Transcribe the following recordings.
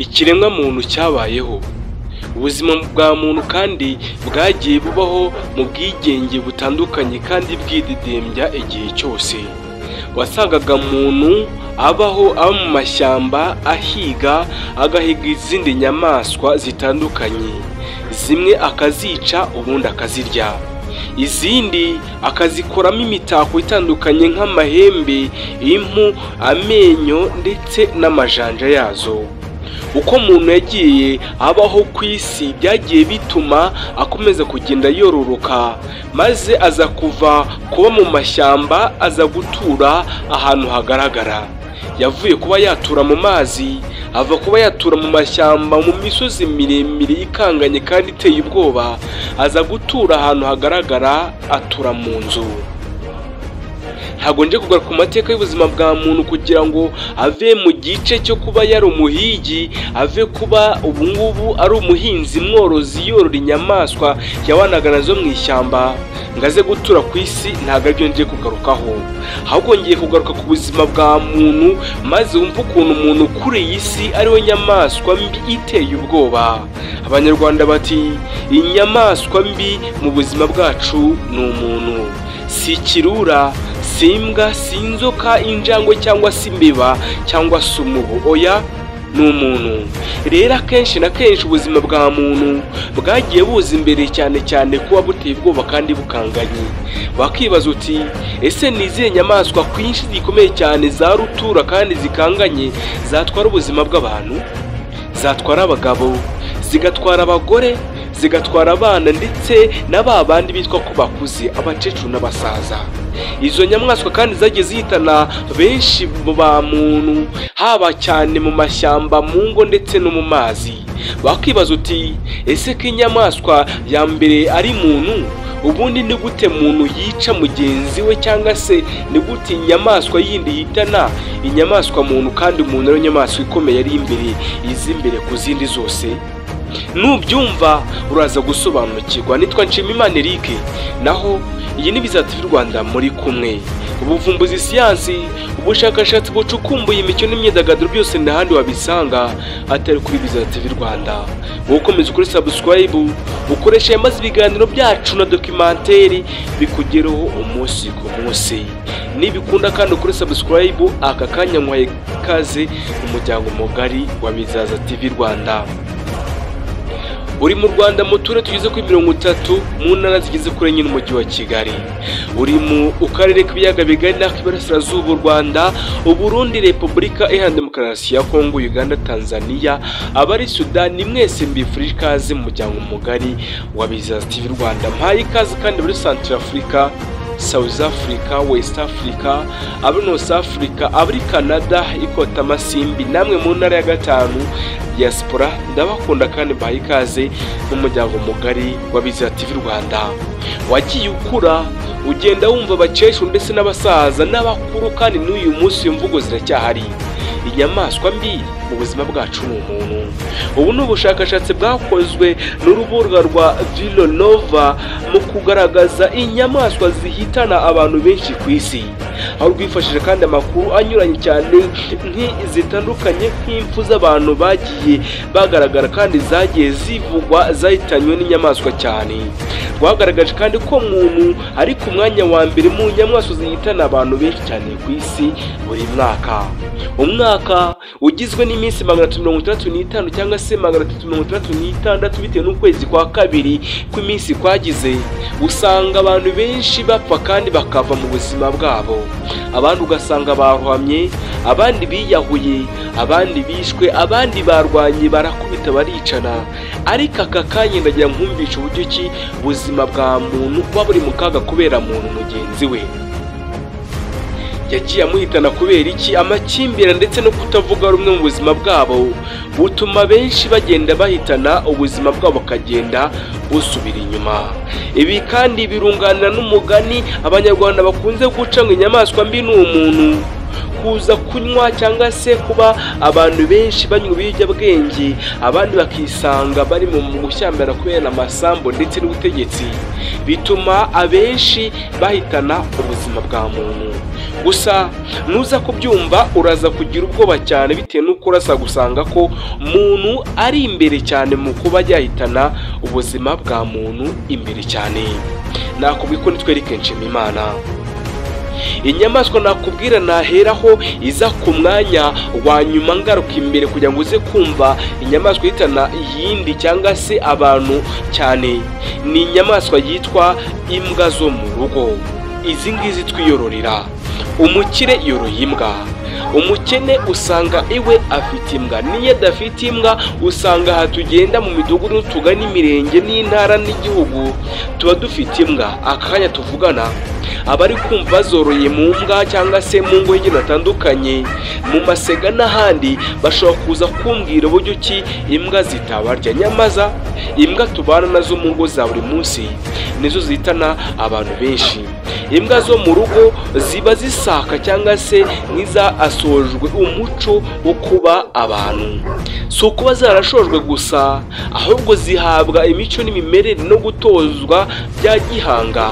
Ikiremwa muntu cyabayeho, ubuzima bwa muntu kandi bwagiye bubaho mu bwigenge butandukanye kandi bwidedembya igihe cyose. Wasangaga muntu abaho aba mu mashyamba ahiga, agahiga izindi nyamaswa zitandukanye, zimwe akazica ubundi akazirya, izindi akazikoramo imitako itandukanye nk'amahembe, impu, amenyo ndetse n'amajanja yazo. Uko muntu yagiye abaho ku isi byagiye bituma akomeza kugenda yororoka, maze aza kuva kuba mu mashyamba aza gutura ahantu hagaragara. Yavuye kuba yatura mu mazi, ava kuba yatura mu mashyamba, mu misozi miremire ikanganye kandi iteye ubwoba, aza gutura ahantu hagaragara, atura mu nzu. Ntabwo nje kugaruka ku mateka y'ubuzima bwa muntu kugira ngo ave mu gice cyo kuba yari umuhigi, ave kuba ubungubu ari umuhinzi mworozi yorora inyamaswa yabanaga nazo mu ishyamba, ngo aze gutura ku isi. Ntabwo aribyo ngiye kugarukaho, ahubwo ngiye kugaruka ku buzima bwa muntu, maze wumve ukuntu umuntu kuri iyi si ariwe nyamaswa mbi iteye ubwoba. Abanyarwanda bati inyamaswa mbi mu buzima bwacu ni umuntu, si ikirura, si imbwa, si inzoka, injangwe cyangwa se imbeba cyangwa se umubu, oya ni umuntu. Rero akenshi na kenshi ubuzima bwa muntu bwagiye buza imbere cyane cyane kuba buteye ubwoba kandi bukanganye. Wakibaza uti ese ni izihe nyamaswa kwinshi zikomeye cyane za rutura kandi zikanganye zatwara ubuzima bw'abantu, zatwara abagabo, zigatwara abagore, zigatwara abana ndetse na ba bandi bitwa ko bakuze, abakecuru n'abasaza. Izo nyamaswa kandi zagiye zihitana benshi mu ba muntu, haba cyane mu mashyamba, mu ngo ndetse no mu mazi. Wakibaza uti ese ko inyamaswa ya mbere ari muntu, ubundi ni gute muntu yica mugenzi we, cyangwa se ni gute inyamaswa yindi yitana inyamaswa muntu kandi umuntu ari inyamaswa ikomeye ari imbere izi imbere ku zindi zose? Nubyumva uraza gusobanukirwa. Nitwa Nshimiyimana Eric, naho iyi ni Biza TV Rwanda muri kumwe. Ubuvumbuzi, siyansi, ubushakashatsi bucukumbuye, imikino n'imyidagaduro byose n'ahandi wabisanga atari kuri Biza TV Rwanda. Wowe ukomeza ukuri subscribe, ukoresha maze ibiganiro byacu na documentary bikugereho umunsi ku munsi. Nibikunda kandi ukuri subscribe, aka kanya nkwaye ikaze umuryango mugari wa Bizaza TV Rwanda. Uri mu Rwanda mu turere tugeze kuri 30 mu ntara zigeze kuri enye n'umujyi wa Kigali. Uri mu karere k'ibiyaga bigari n'ak'iburasirazuba u Rwanda, Uburundi, Repubulika Iharanira Demokarasi ya Kongo, Uganda, Tanzania, abari Sudani, mwese mbifurije ikaze mu muryango mugari wa Bizaza TV Rwanda. Mpaye ikaze kandi muri Central Africa, South Africa, West Africa, abari North Africa, abari Canada, Ikota Masimbi, namwe mu ntara ya gatanu diaspora, ndabakunda kandi mbahaye ikaze n'umuryango mugari wa Biza TV Rwanda. Wagiye ukura ugenda wumva abakecuru ndetse n'abasaza n'abakuru, kandi n'uyu munsi iyo mvugo ziracyahari. Inyamaswa mbi mu buzima bwacu ni umuntu. Ubu ni ubushakashatsi bwakozwe n'urubuga rwa Villanova mu kugaragaza inyamaswa zihitana abantu benshi ku isi, aho rwifashishije kandi amakuru anyuranye cyane zitandukanye nk'impfu z'abantu bagiye bagaragara kandi zagiye zivugwa zahitanywe n'inyamaswa cyane. Rwagaragaje kandi ko muntu ari ku mwanya wa mbere mu nyamaswa zihitana abantu benshi cyane ku isi buri mwaka. Umwaka ugizwe n'iminsi 365 cyangwa se 366 bitewe n'ukwezi kwa kabiri kw'iminsi kwagize, usanga abantu benshi bapfa kandi bakava mu buzima bwabo. Abandi ugasanga barohamye, abandi biyahuye, abandi bishwe, abandi barwanye barakubita baricana. Ariko aka kanya ndagira nkumvisha uburyo ki ubuzima bwa muntu buba buri mu kaga kubera muntu mugenzi we yagiye amuhitana. Kubera iki? Amakimbirane ndetse no kutavuga rumwe mu buzima bwabo butuma benshi bagenda bahitana ubuzima bwabo bakagenda busubira inyuma. Ibi kandi birunganira n'umugani abanyarwanda bakunze guca ngo inyamaswa mbi ni umuntu. Kuza kunywa cyangwa se kuba abantu benshi banywa ibiyobyabwenge, abandi bakisanga bari mu gushyambana kubera amasambu ndetse n'ubutegetsi, bituma abenshi bahitana ubuzima bwa muntu. Gusa nuza kubyumva uraza kugira ubwoba cyane, bitewe n'uko urasa gusanga ko muntu ari imbere cyane mu kuba yahitana ubuzima bwa muntu imbere cyane. Nakubwiye ko nitwereke Nshimiyimana. Inyamaswa nakubwira naheraho iza ku mwanya wa nyuma ngaruka imbere kugira ngo uze kumva inyamaswa ihitana iyindi cyangwa se abantu cyane, ni inyamaswa yitwa imbwa zo mu rugo. Izi ngizi twiyororera. Umukire yoroye imbwa, umukene usanga iwe afite imbwa, niyo adafite imbwa usanga aha tugenda mu midugudu tugana imirenge n'intara n'igihugu tuba dufite imbwa. Akanya tuvugana abari kumva bazoroye mu mbwa cyangwa se mu ngo hirya hatandukanye mu masega n'ahandi bashobora kuza kumbwira uburyo ki imbwa zitabarya. Nyamaza imbwa tubana nazo mu ngo za buri munsi nizo zitana abantu benshi. Imbwa zo mu rugo ziba zisaka cyangwa se nk'iza asojwe umuco wo kuba abantu. Si ukuba zarashojwe gusa, ahubwo zihabwa imico n'imimerere no gutozwa bya gihanga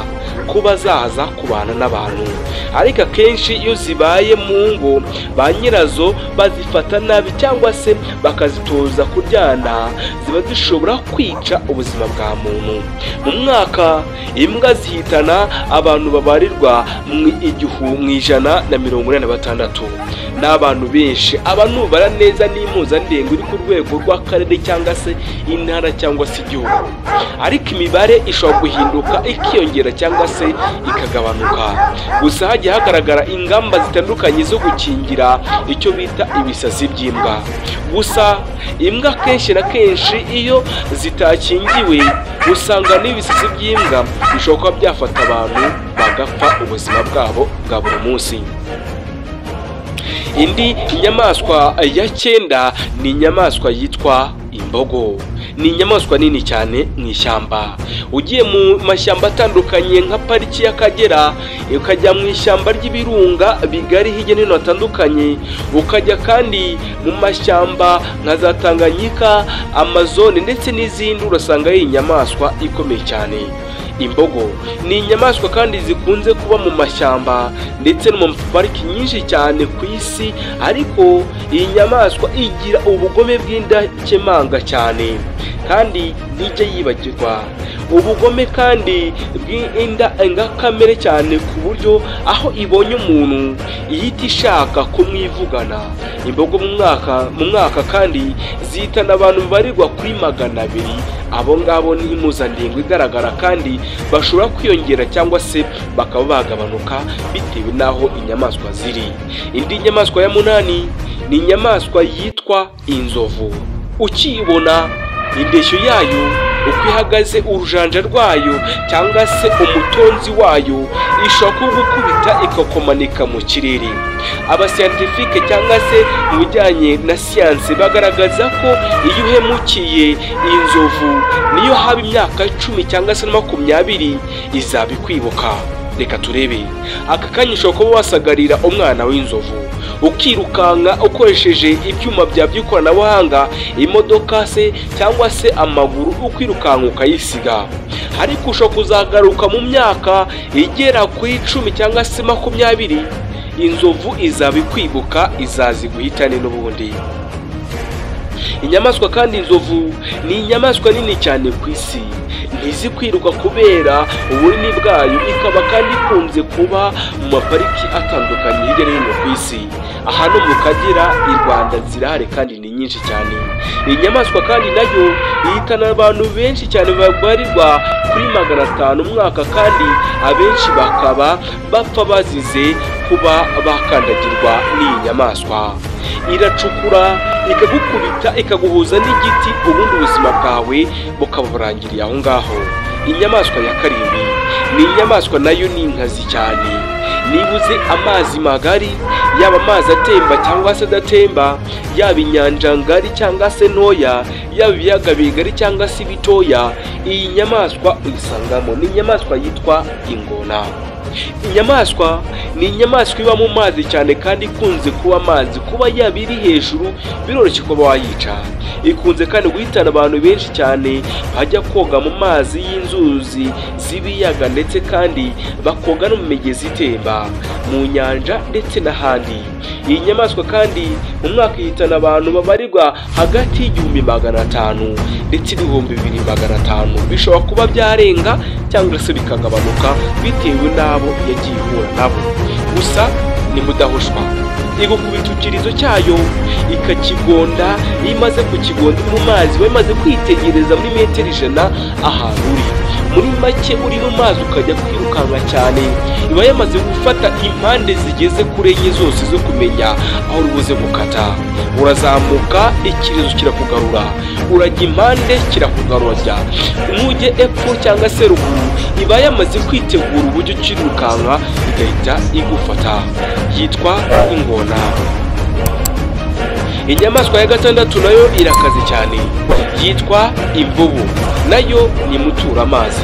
kuba zaza kubana n'abantu. Ariko akenshi iyo zibaye mu ngo ba nyirazo bazifata nabi cyangwa se bakazitoza kuryana, ziba zishobora kwica ubuzima bwa muntu. Mu mwaka imbwa zihitana abantu babarirwa mu 186. Ni abantu benshi. Abantu bara neza n'impuzandengo iri ku rwego rw'akarere cyangwa se intara cyangwa se igihugu, ariko imibare ishobora guhinduka ikiyongera cyangwa se ikagabanuka. Gusa hagiye hagaragara ingamba zitandukanye zo gukingira icyo bita ibisazi by'imbwa. Gusa imbwa kenshi na kenshi iyo zitakingiwe usanga n'ibisazi by'imbwa bishobora kuba byafata abantu bagapfa ubuzima bwabo bwa buri munsi. Indi nyamaswa ya cyenda ni inyamaswa yitwa imbogo. Ni inyamaswa nini cyane mu ishyamba. Ugiye mu mashyamba atandukanye nka pariki y'Akagera, ukajya mu ishyamba ry'ibirunga bigari hirya no hino hatandukanye, ukajya kandi mu mashyamba nka za Tanganyika, Amazone ndetse n'izindi, urasanga ari inyamaswa ikomeye cyane. Imbogo ni inyamaswa kandi zikunze kuba mu mashyamba ndetse no mu pariki nyinshi cyane ku isi, ariko iyi nyamaswa igira ubugome bw'indakemanga cyane kandi ntijya yibagirwa. Ubugome kandi bw'indengakamere cyane ku buryo aho ibonye umuntu ihita ishaka kumwivugana. Imbogo mu mwaka kandi zihitana abantu babarirwa kuri 200. Abo ngabo ni impuzandengo igaragara kandi bashobora kwiyongera cyangwa se bakaba bagabanuka bitewe n'aho inyamaswa ziri. Indi nyamaswa ya munani ni inyamaswa yitwa inzovu. Ukiyibona indeshyo yayo, uko ihagaze, urujanja rwayo cyangwa se umutonzi wayo, ishobora kugukubita ikakumanika mu kirere. Abasiyantifike cyangwa se mu bijyanye na siyansi bagaragaza ko iyo uhemukiye inzovu, niyo haba imyaka 10 cyangwa se 20 izabikwibuka. Reka turebe. Aka kanya ushobora kuba wasagarira umwana w'inzovu, ukirukanka ukoresheje ibyuma bya by'ikoranabuhanga, imodoka se cyangwa se amaguru, ukirukanka ukayisiga. Ariko ushobora kuzagaruka mu myaka igera kuri 10 cyangwa se 20, inzovu izabikwibuka, izaziguhitane n'ubundi. Inyamaswa kandi inzovu ni inyamaswa nini cyane ku isi, ntizi kwiruka kubera ubunini bwayo, ikaba kandi ikunze kuba mu mapariki atandukanye hirya no hino ku isi. Aha no mu Kagera i Rwanda zirahari kandi ni nyinshi cyane. Iyi nyamaswa kandi nayo ihitana abantu benshi cyane babarirwa kuri 500 umwaka, kandi abenshi bakaba bapfa bazize kuba bakandagirwa n'iyi nyamaswa. Iracukura ikagukubita ikaguhuza n'igiti, ubundi ubuzima bwawe bukaba burangiriye aho ngaho. Inyamaswa ya karindwi ni inyamaswa nayo ni inkazi cyane. Nibuze amazi magari, yaba amazi atemba cyangwa se adatemba, yaba inyanja ngari cyangwa se ntoya, yaba ibiyaga bigari cyangwa se bitoya, iyi nyamaswa uyisangamo. Ni inyamaswa yitwa ingona. Inyamaswa ni inyamaswa iba mu mazi cyane kandi ikunze kuba amazi, kuba yaba iri hejuru biroroshye kuba wayica. Ikunze kandi guhitana abantu benshi cyane bajya koga mu mazi y'inzuzi z'ibiyaga, ndetse kandi bakoga no mu migezi itemba, mu nyanja ndetse n'ahandi. Iyi nyamaswa kandi mu mwaka ihitana abantu babarirwa hagati y'1500 ndetse n'2500, bishobora kuba byarenga cyangwa se bikagabanuka bitewe n'abo yagiye ihura nabo. Gusa ni mudahushwa, igukubita ikirizo cyayo ikakigonda. Iyo imaze kukigonda mu mazi, iba imaze kwitegereza muri metero 100 ahantu uri. Muri make uri mu mazi ukajya kwirukanka cyane, iba yamaze gufata impande zigeze kuri enye zose zo kumenya aho uri buze gukata. Urazamuka ikirizo kirakugarura, urajya impande kirakugarura, nujye epfo cyangwa se ruguru, iba yamaze kwitegura uburyo ukirukanka igahita igufata. Yitwa ingona. Inyamaswa ya gatandatu nayo irakaze cyane, yitwa imvubu, nayo ni muturamazi.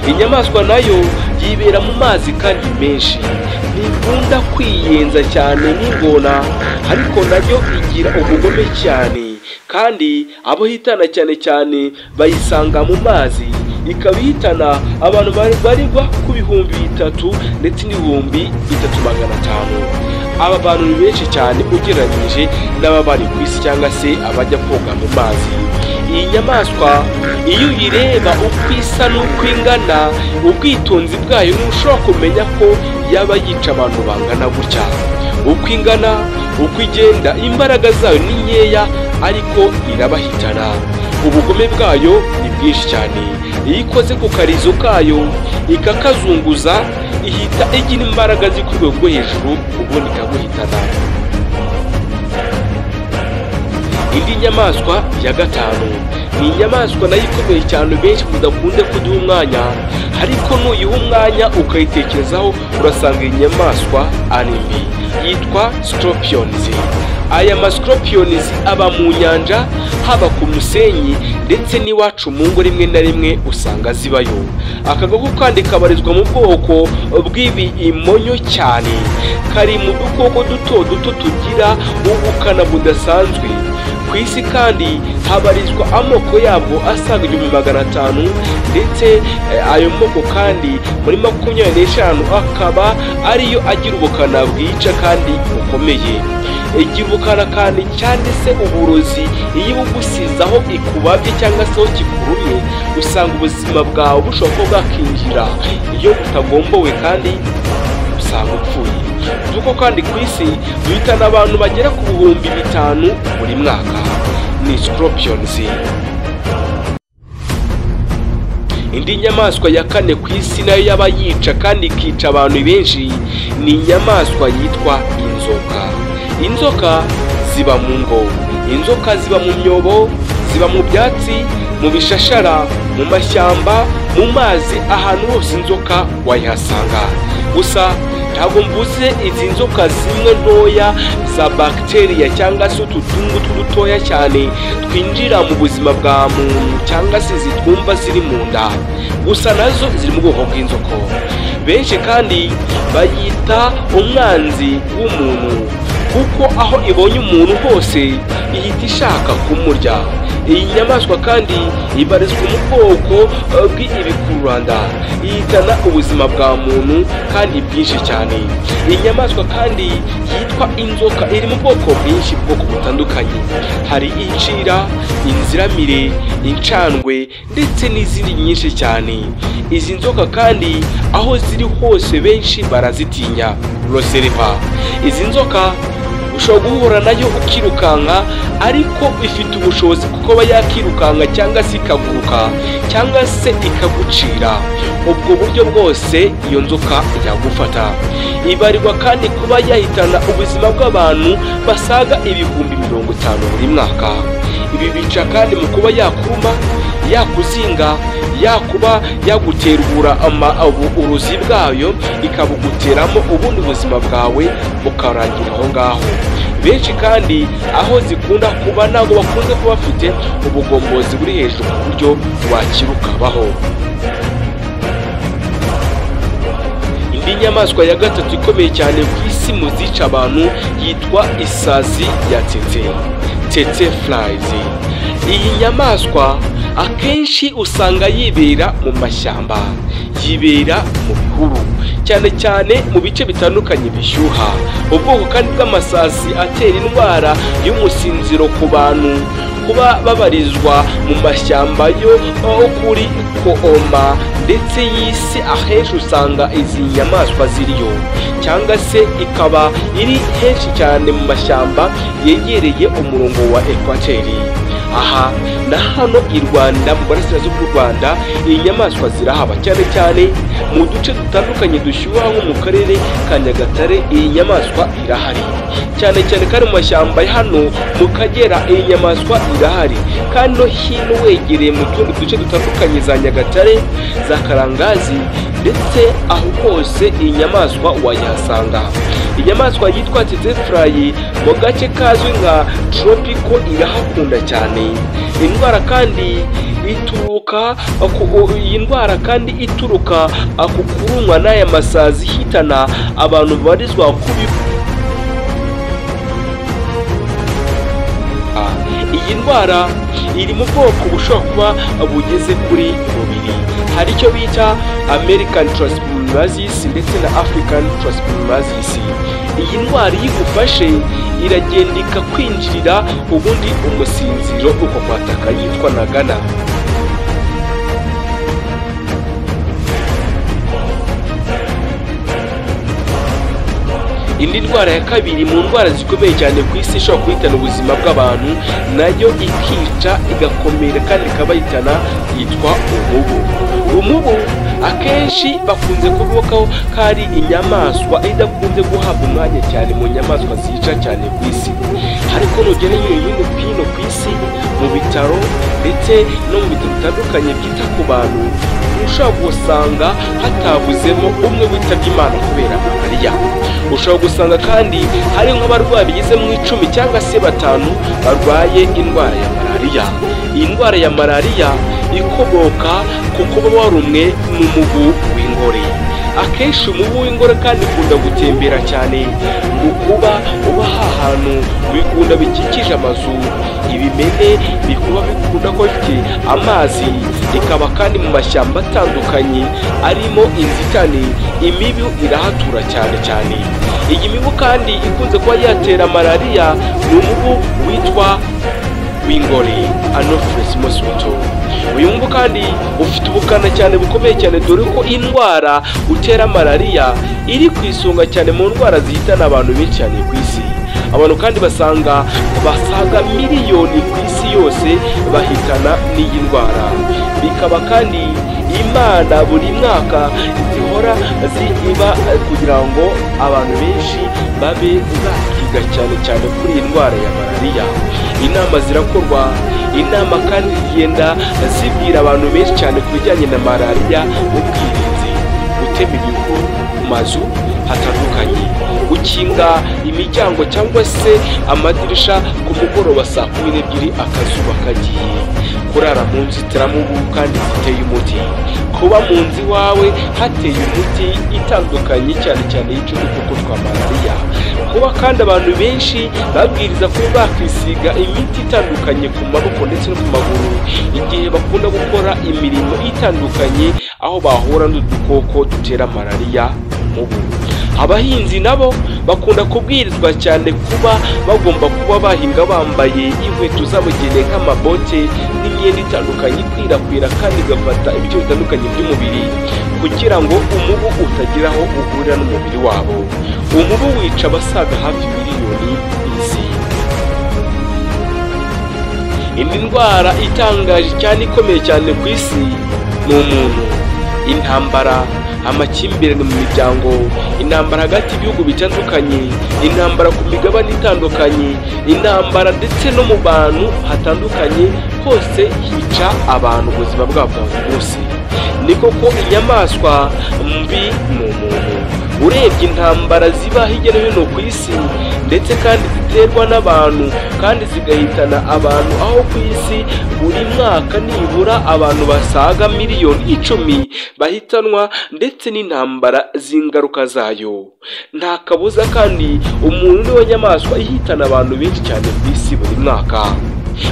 Inyamaswa nayo yibera mu mazi kandi menshi, ntikunda kwiyenza cyane nk'ingona, ariko nayo igira ubugome cyane, kandi abo hitana cyane cyane bayisanga mu mazi, ikaba ihitana abantu barirwa ku 3000 ndetse n'3500. Aba bantu ni benshi cyane ugereranyije n'ababa bari ku isi cyangwa se abajya koga mu mazi. Iyi nyamaswa iyo uyireba uko isa n'uko ingana, ubwitonzi bwayo ntushobora kumenya ko yaba yica abantu bangana gutya. Uko ingana, uko igenda, imbaraga zayo ni nkeya ariko irabahitana. Ubugome bwayo ni bwinshi cyane. Iyo ikoze ku karizo kayo ikakazunguza, ihita igira imbaraga ziri ku rwego rwo hejuru, ubundi ikaguhitana. Indi nyamaswa ya gatanu ni inyamaswa nayo ikomeye cyane, benshi mudakunze kuduha umwanya, ariko nuyiha umwanya ukayitekerezaho urasanga iyi nyamaswa ari mbi. Yitwa scorpions. Aya ma scorpions aba mu nyanja, haba ku musenyi ndetse n'iwacu mu ngo rimwe na rimwe usanga zibayo. Aka gakoko kandi kabarizwa mu bwoko bw'ibimonyo cyane, kari mu dukoko duto duto tugira ubukana budasanzwe. Ku isi kandi habarizwa amoko yabwo asaga 1500, ndetse ayo moko kandi muri 25 akaba ariyo agira ubukana bwica kandi bukomeye. Igira ubukana kandi cyane se uburozi, iyo bugusizaho ikubabye cyangwa se aho kikurumye, usanga ubuzima bwawe bushobora kuba bwakinjira iyo butagombowe kandi usanga upfuye. Duko kandi ku isi duhitana abantu bagera ku 5000 buri mwaka. Ni scorpions. Indi nyamaswa ya kane ku isi nayo yaba yica kandi ikica abantu benshi ni inyamaswa yitwa inzoka. Inzoka ziba mu ngo, inzoka ziba mu myobo, ziba mu byatsi, mu bishashara, mu mashyamba, mu mazi, ahantu hose inzoka wayihasanga. Gusa ntabwo mvuze izi nzoka zimwe ntoya za bakteriya cyangwa se ututungu tw'udutoya cyane twinjira mu buzima bwa muntu cyangwa se zitwumva ziri mu nda, gusa nazo ziri mu bwoko bw'inzoka. Benshi kandi bayita umwanzi w'umuntu, kuko aho ibonye umuntu hose ihita ishaka kumurya. Iyi nyamaswa kandi ibarizwa mu bwoko bw'ibikururanda, ihitana ubuzima bwa muntu kandi bwinshi cyane. Iyi nyamaswa kandi yitwa inzoka iri mu bwoko bwinshi, bwoko butandukanye. Hari incira, inziramire, incandwe ndetse n'izindi nyinshi cyane. Izi nzoka kandi aho ziri hose benshi barazitinya. Roserepa. Izi nzoka ushobora guhura nayo ukirukanka, ariko ifite ubushobozi kuko aba yakirukanka cyangwa se ikaguruka cyangwa se ikagucira. Ubwo buryo bwose iyo nzoka yagufata. Ibarirwa kandi kuba yahitana ubuzima bw'abantu basaga 50,000 buri mwaka. Ibi bica kandi mu kuba yakuruma, yakuzinga, yakuba yaguterura uruzi bwayo ikabuguteramo, ubundi ubuzima bwawe bukarangira aho ngaho. Benshi kandi aho zikunda kuba ntabwo bakunze kuba bafite ubugombozi buri hejuru ku buryo wakirukabaho. Indi nyamaswa ya gatatu ikomeye cyane ku isi mu zica abantu yitwa isazi ya tsetse, tsetse flies. Iyi nyamaswa akenshi usanga yibera mu mashyamba, yibera mu bihuru, cyane cyane mu bice bitandukanye bishyuha. Ubwoko kandi bw'amasazi atera indwara y'umusinziro ku bantu kuba babarizwa mu mashyamba yo kuri Kooma ndetse y'isi, ahenshi usanga izi nyamaswa ziriyo, cyangwa se ikaba iri henshi cyane mu mashyamba yegereye umurongo wa ekwateri. Aha na hano i Rwanda, mu burasirazuba bw'u Rwanda, iyi nyamaswa zirahaba cyane cyane mu duce dutandukanye dushyuha nko mu karere ka Nyagatare. Iyi nyamaswa irahari cyane cyane kandi mu mashyamba hano mu Kagera iyi nyamaswa irahari, kandi no hino wegereye mu tundi duce dutandukanye za Nyagatare, za Karangazi, ndetse aho hose iyi nyamaswa wayihasanga. Inyamaswa yitwa tsetse fly mu gace kazwi nka tropico irahakunda cyane. Indwara kandi ituruka iyi ndwara kandi ituruka ku kurumwa n'aya masazi ihitana abantu babarizwa ku. Iyi ndwara iri mu bwoko bushobora kuba bugeze kuri bubiri. Hari icyo bita American Trypanosomiasis ndetse na African Trypanosomiasis. Iyi ndwara iyo igufashe iragenda ikakwinjirira ubundi umusinziro ukakwataka, yitwa Nagana. Indi ndwara ya kabiri mu ndwara zikomeye cyane ku isi ishobora guhitana ubuzima bw'abantu, nayo ikica igakomera kandi ikabayitana, yitwa umubu. Umubu akenshi bakunze kuvuga ko ari inyamaswa idakunze guhabwa umwanya cyane mu nyamaswa zica cyane ku isi, ariko nugera hino ku isi mu bitaro ndetse no mu bitaro bitandukanye byita ku bantu, ushobora gusanga hatabuzemo umwe witabye Imana kubera malariya. Ushobora gusanga kandi hari nk'abarwayi bigeze mu 10 cyangwa se 5 barwaye indwara ya malariya. Iyi ndwara ya malariya ikomoka ku kuba warumwe n'umubu w'ingore. Akenshi umubu w'ingore kandi ukunda gutembera cyane mu kuba uba ahantu bikunda bikikije amazu, ibimene bikuba bikunda ko bifite amazi, ikaba kandi mu mashyamba atandukanye arimo inzitane, imibu irahatura cyane cyane. Iyi mibu kandi ikunze kuba yatera malariya ni umubu witwa w'ingore, Anopheles mosquito. Uyu mubu kandi ufite ubukana cyane bukomeye cyane, dore ko indwara utera malariya iri ku isonga cyane mu ndwara zihitana abantu benshi cyane ku isi. Abantu kandi basaga miliyoni ku isi yose bahitana n'iyi ndwara. Bikaba kandi Imana buri mwaka zihora ziba kugira ngo abantu benshi babe bakiga cyane cyane kuri iyi ndwara ya malariya. Inama zirakorwa, inama kandi zigenda zibwira abantu benshi cyane ku bijyanye na malariya, ubwirinzi, gutema ibihuru ku mazu hatandukanye, gukinga imiryango cyangwa se amadirisha ku mugoroba saa 12 akazuba kagiye, kurara mu nzitiramubu kandi ziteye umuti, kuba mu nzu iwawe hateye umuti itandukanye cyane cyane yica udukoko twa malariya, kuba kandi abantu benshi babwiriza kuba bakisiga imiti itandukanye ku maboko ndetse no ku maguru igihe bakunda gukora imirimo itandukanye aho bahura n'udukoko dutera malariya mubu. Abahinzi nabo bakunda kubwirizwa cyane kuba bagomba kuba bahinga bambaye inkweto zabugenewe nk'amabote n'imyenda itandukanye ikwirakwira kandi igafata ibice bitandukanye by'umubiri kugira ngo umubu utagira aho uhurira n'umubiri wabo. Umubu wica abasaga hafi miliyoni isi. Indi ndwara itangaje cyane ikomeye cyane ku isi ni umuntu. Intambara, amakimbirane mu miryango, intambara hagati y'ibihugu bitandukanye, intambara ku migabane itandukanye, intambara ndetse no mu bantu hatandukanye, hose hica abantu ubuzima bwabo bwa buri munsi. Ni koko inyamaswa mbi ni umuntu. Urebye intambara ziba hirya no hino ku isi ndetse kandi ziterwa n'abantu kandi zigahitana abantu, aho ku isi buri mwaka nibura abantu basaga miliyoni 10 bahitanwa, ndetse n'intambara z'ingaruka zayo. Nta kabuza kandi umuntu niwe nyamaswa ihitana abantu benshi cyane ku isi buri mwaka.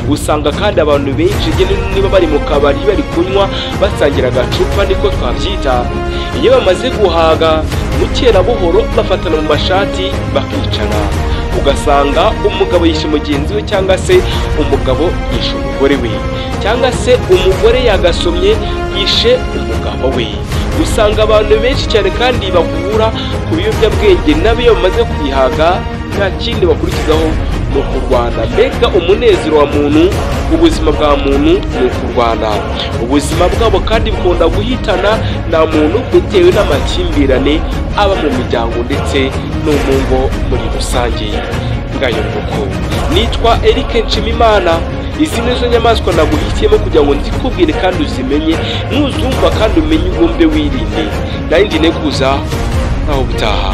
Usanga kandi abantu benshi niba bari mu kabari bari kunywa, basangira agacupa niko twabyita, iyo bamaze guhaga mukera buhoro bafatana mu mashati bakicana, ugasanga umugabo yishe mugenzi we, cyangwa se umugabo yishe umugore we, cyangwa se umugore yagasomye yishe umugabo we. Usanga abantu benshi cyane kandi bahura ku biyobyabwenge nabo iyo bamaze kubihaga nta kindi bakurikizaho ni ukurwana. Mbega umunezero wa muntu, ubuzima bwa muntu ni ukurwana. Ubuzima bwabo kandi bukunda guhitana na muntu bitewe n'amakimbirane aba mu miryango ndetse no mu ngo muri rusange. Ngayo nguko, nitwa Eric Nshimimana. Izi nizo nyamaswa naguhitiyemo kugira ngo nzikubwire kandi uzimenye, nuzumva kandi umenye ugombe wirinde. Nari ndi neguza, naho ubutaha.